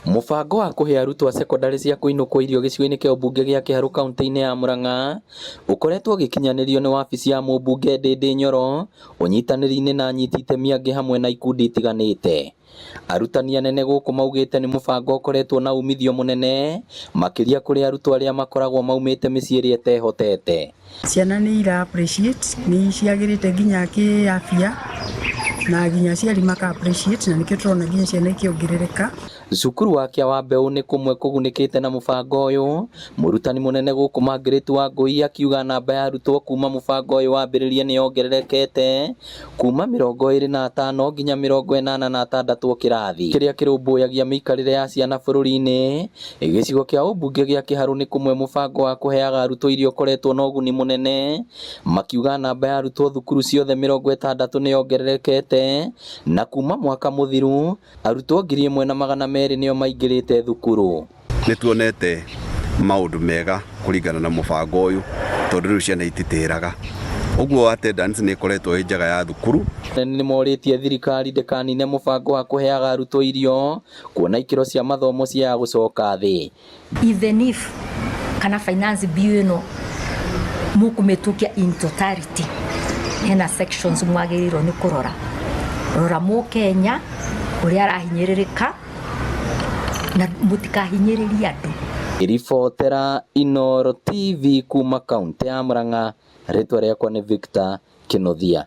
Mũbango wa kũhe arutwo a cekondarĩ cia kũinũkwo irio gĩcigo-inĩ kĩa ũmbunge gĩa Kĩharũ kauntĩ-inĩ ya Murang'a ũkoretwo ũgĩkinyanĩrio nĩ wabici ya mũmbunge Ndindi Nyoro ũnyitanĩri-inĩ na anyiti itemi angĩ hamwe na ikundi itiganĩte. Arutani anene gũkũ maugĩte nĩ mũbango ũkoretwo na umithio mũnene makĩria kũrĩ arutwo arĩa makoragwo maumĩte mĩciĩ ĩrĩa ĩtehotete. Ciana nĩ ira appreciate, nĩ ciagĩrĩte nginya kĩ-afya na nginya aciari maka appreciate na nĩkĩo tũrona nginya ciana ikĩongerereka. Cukuru wa Kĩawambeũ nĩ kũmwe kũgunĩkĩte na mũbango ũyũ, mũrutani mũnene gũkũ Margaret Wangũi akiuga namba ya arutwo kuma mũbango ũyũ wambĩrĩrie nĩ yongererekete kuma 25 nginya 86 o kĩrathi. Kĩrĩa kĩrũmbũyagia mĩikarĩre ya ciana bũrũri-inĩ, gĩcigo kĩa ũmbunge gĩa Kĩharũ nĩ kũmwe mũbango wa kũheaga arutwo irio ũkoretwo na ũguni mũnene, makiuga namba ya arutwo thukuru ciothe 60 nĩ yongererekete na kuma mwaka mũthiru arutwo 1,200 nĩo maingĩrĩte thukuru. Nĩ tuonete maũndũ mega kũringana na mũbango ũyũ tondũ rĩu ciana ititĩraga ũguo attendance nĩ ĩkoretwo ĩ njega ya thukuru. Nĩ morĩtie thirikari ndĩkanine mũbango wa kũheaga arutwo irio kuona ikĩro cia mathomo ciaya gũcoka thĩ. Even if kana finance bill ĩno mũkũmĩtukia in totality, hena sections mwagĩrĩirwo nĩ kũrora. Rora mũkenya ũrĩa arahinyĩrĩrĩka na mũtikahinyĩrĩrie andũ. Ribotera Inooro TV kuma kaunti ya Murang'a, rĩtwa rĩakwa nĩ Victor Kĩnuthia.